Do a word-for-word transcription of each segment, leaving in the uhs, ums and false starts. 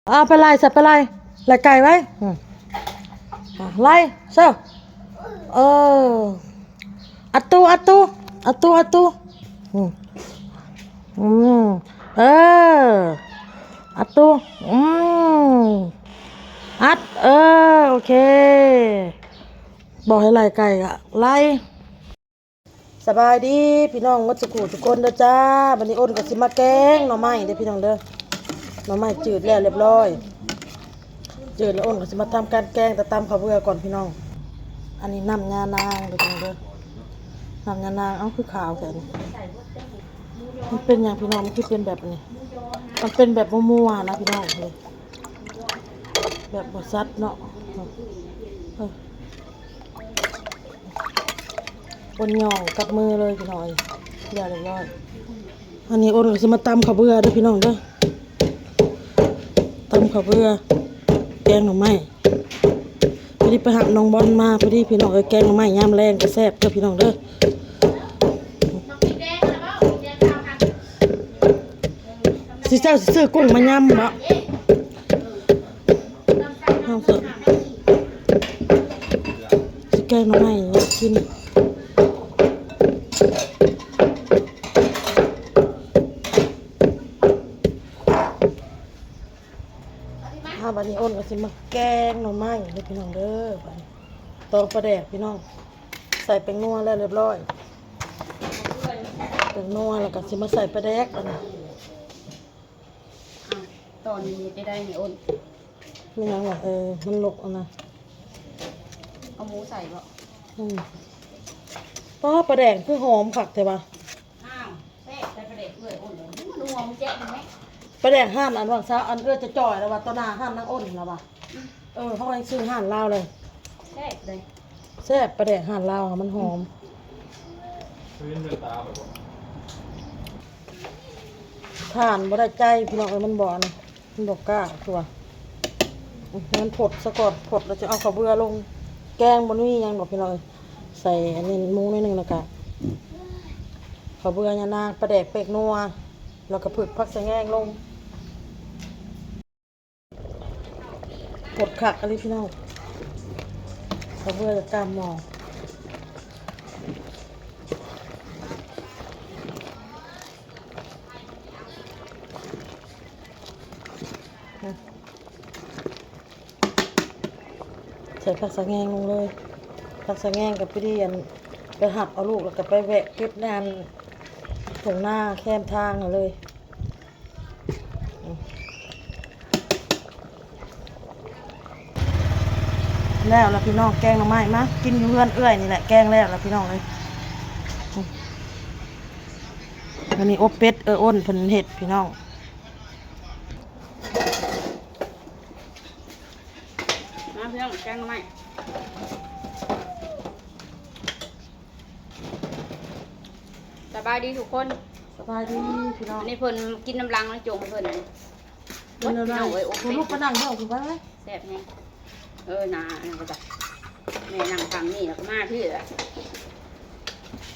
เอาไปไล่ใส่ไปไล่ไล่ไก่ไว้ อืม อ่ะ ไล่เซาเออ อัดตู้ อัดตู้ อัดตู้ อัดตู้ อืม อืม เออ อัดตู้ อืม อัด เออ โอเค บอกให้ไล่ไก่อะไล่ สบายดีพี่น้องหมดสุขุทุกคนเด้อจ้า บัดนี้อ้นก็สิมาแกงหน่อไม้เด้อพี่น้องเด้อ หน่อไม้จืดแล้วเรียบร้อย จืดแล้วอ้นก็สิมาทำการแกง แต่ตำข้าวเบื่อก่อนพี่น้อง อันนี้น้ำยานางเด้อพี่น้องเด้อ น้ำยานาง เอ้า คือขาวแท้นี่ มันเป็นหยังพี่น้อง มันคือเป็นแบบนี้ มันเป็นแบบมั่วๆนะพี่น้อง แบบบ่ซัดเนาะ เออ อ้นย่องกับมือเลยพี่น้อง เรียบร้อย อันนี้อ้นก็สิมาตำข้าวเบื่อเด้อพี่น้องเด้อ ตำข้าวเบื่อ แกงหน่อไม้ พอดีไปหับน้องบอลมา พอดีพี่น้องเอ้ย แกงหน่อไม้ยามแลงก็แซ่บเด้อพี่น้องเด้อ สิเจ้าสิซื้อกุ้งมายำบ่ เอาเถอะ สิแกงหน่อไม้กิน อ่า บัดนี้อ้นก็สิมาแกงหน่อไม้เด้อพี่น้องเด้อ บัดนี้ตองปลาแดกพี่น้อง ใส่แป้งนัวแล้วเรียบร้อย แป้งนัวแล้วก็สิมาใส่ปลาแดกอันนี้ อ่ะตอนนี้จะได้นี่อ้น ไม่ยังหรอก เออ มันหลกเอานะ เอาหมูใส่บ่ อืม ป้า ปลาแดกคือหอมคักแท้วะ อ้าวแซ่บแต่ประเด็กเอื้อยอ้นเลยมันนัวมันแจ๊ะมันไหม ปลาแดกหั่นอันว่างเช้า อันเอื้อจะจ่อยแล้ววะ ตัวหนาหั่นนางอ้นแล้ววะ เออ เขาไปซื้อหั่นลาวเลย แซ่บเลย แซ่บ ปลาแดกหั่นลาวอะ มันหอม ซื้อเงินตาแบบว่า ถ่านบ่ได้ใจพี่น้องเอ้ย มันบ่อนมันบ่กล้าตัว มันผดซะก่อน ผดแล้วจะเอาข้าวเบื่อลง แกงบ่มีหยังดอกพี่น้องเอ้ย ใส่อันนี้หมูหน่อยหนึ่งแล้วก็ข้าวเบื่อยานาง ปลาแดกแป้งนัว แล้วก็ผึกผักสะแงงลง ผดคักอันนี้พี่น้อง ข้าวเบื่อกับกล้ามหม้อ ใส่ผักสะแงงลงเลย ผักสะแงงกับพี่เดียน ไปหับเอาลูกแล้วก็ไปแวะเก็บในอันตรงหน้าแคมทางน่ะเลย แล้วล่ะพี่น้อง แกงหน่อไม้มากินอยู่เฮือนเอื้อยนี่แหละ แกงแล้วล่ะพี่น้องเอ้ย อันนี้อบเป็ด เออ อ้นเพิ่นเฮ็ดพี่น้อง มาพี่น้องแกงหน่อไม้สบายดีทุกคน สบายดีพี่น้อง อันนี้เพิ่นกินน้ำลังแล้วจงเพิ่นอันนี้ เป็นอะไร พี่น้องเอ้ยอบ คุณลูกไปนั่งเด้อคุณไปไหม แซ่บแฮงเออนาอันนั้นก็จะแม่นั่งทางนี้แล้วก็มาที่แหละ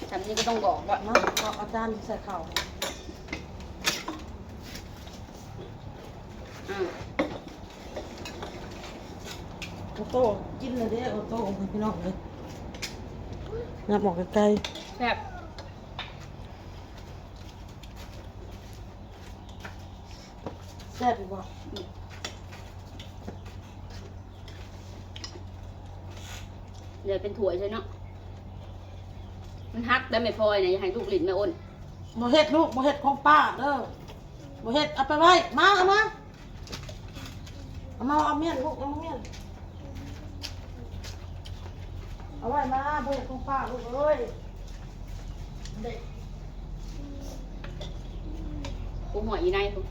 ทำนี่ก็ต้องบอกว่า มาเอาเอาจานใส่ข้าว อ่า โอโต้กินเลยเด้อ โอโต้ให้พี่น้องเลย งับออกไกล แซ่บ ๆ แซ่บอีกบ่ เดี๋ยวเป็นถ้วยใช่เนาะมันฮักได้ไม่พลอยเนี่ยอย่าให้ลูกหลินไม่อ้น บ่เฮ็ดลูก บ่เฮ็ดของป้าเด้อ บ่เฮ็ด เอาไปไว้ มา เอามา เอามา เอาเมียนลูก เอามาเมียน เอาไว้มา บ่เฮ็ดของป้าลูกเอ้ย เด็ก กูหัวอีไนกู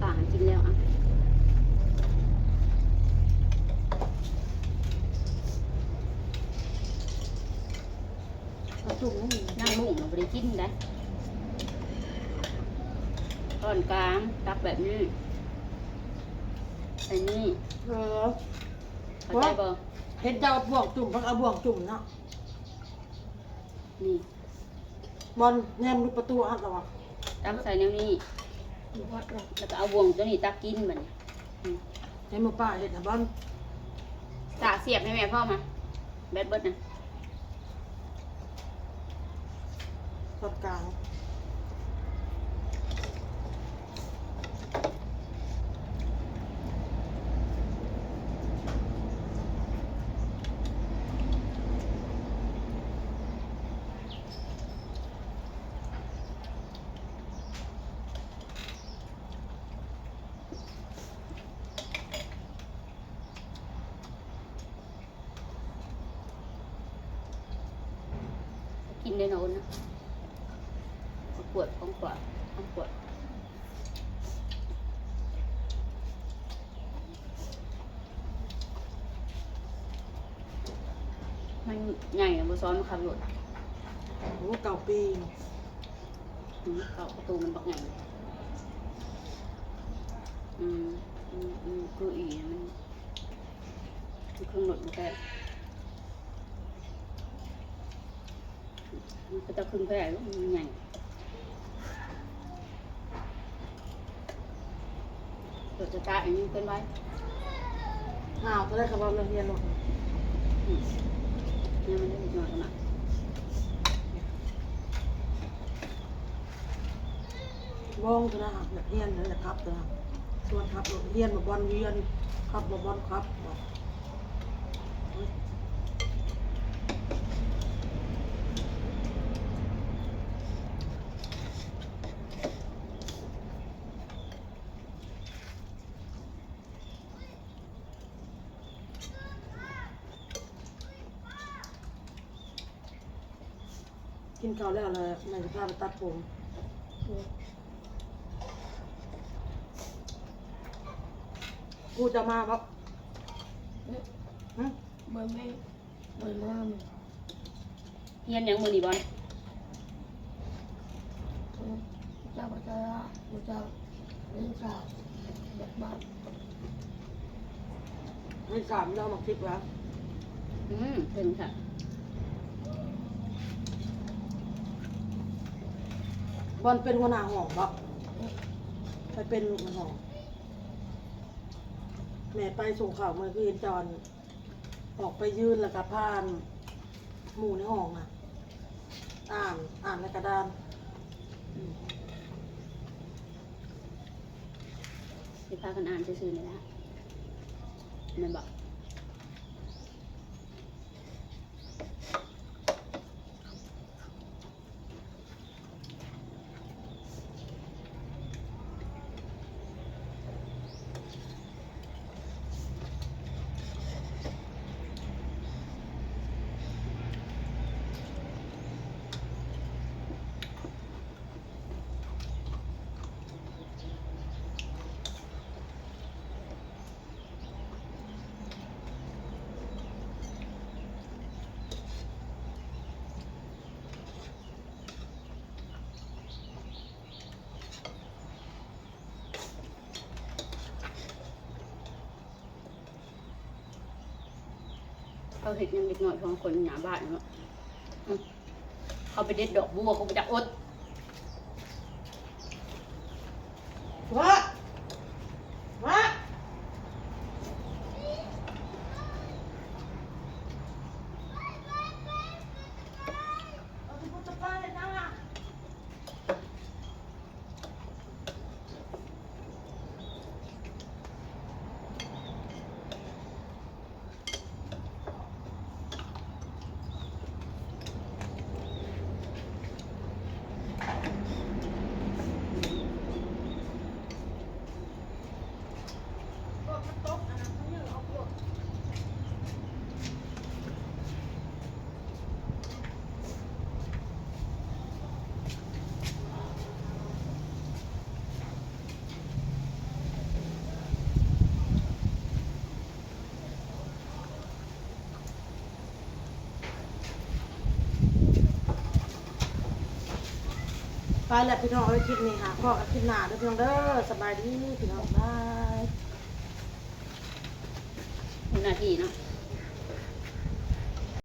ต่างกินแล้วอ่ะ เอาจุ่มให้หน่อย นั่งลุงเราไม่ได้กินได้ตอนกลางตักแบบนี้อันนี้ เออ เข้าใจบ่ เห็นเจ้าเอาบ่วงจุ่ม พักเอาบ่วงจุ่มเนาะ นี่ บอลแนมลูกประตูอัดแล้ววะ ตักใส่แนวนี้ แล้วก็เอาบ่วงตัวนี้ตักกินบัดนี้ อืม เห็นหมูป่าเห็นนะบอล สากเสียบให้แม่พ่อมา แบดเบิดนะ ส่วนกลาง กินได้เนาะ ของขวด ของขวด ของขวด มันใหญ่นะ บ่ซ้อนมันขับรถ โอ้ เก้าปี อืม เก้า ประตูมันบักใหญ่ อืม อืม อืม คืออีมัน คือเครื่องรถมันแค่ มันก็จะขึ้นแพร่อยู่ มันใหญ่ เปิดสตาร์ทอันนี้เป็นไว้ อ้าว ตอนแรกเขาบอกเรื่องเรียนรถ อืม เนี่ยมันได้นิดหน่อยขนาด วงตัวนะ อยากเรียนนะ อยากขับตัวนะ ส่วนขับรถเรียนมาบอลเรียน ขับมาบอลขับ กินข้าวแล้วเลย แม่จะพาไปตัดผม กูจะมาบ่ อืม หึ เมื่อไม่ เมื่อมา เฮียนหยังมื้อนี้บอล อืม เจ้าพระเจ้า พระเจ้า เรื่องสาว แบบบ้าน ให้สามเรื่องมาคิดแล้ว อืม เป็นค่ะ บอลเป็นหัวหน้าห้องบ่ ไปเป็นลูกห้อง แม่ไปส่งข่าวเมื่อคืนจอน ออกไปยืนแล้วก็ผ่านหมู่ในห้องน่ะ อ่าน อ่านในกระดาน อืม สิพากันอ่านซื่อๆนี่ล่ะ แม่นบ่ เขาเฮ็ดหยังเด็กน้อยสองคนหน้าบ้านเนาะ อืม เขาไปเด็ดดอกบัว เขาไปจักอด ว้า ว้า ไปแล้วพี่น้องเอ้ย คลิปนี้ค่ะ พ้อกันคลิปหน้าเด้อพี่น้องเด้อ สบายดีพี่น้อง บาย หน้าที่เนาะ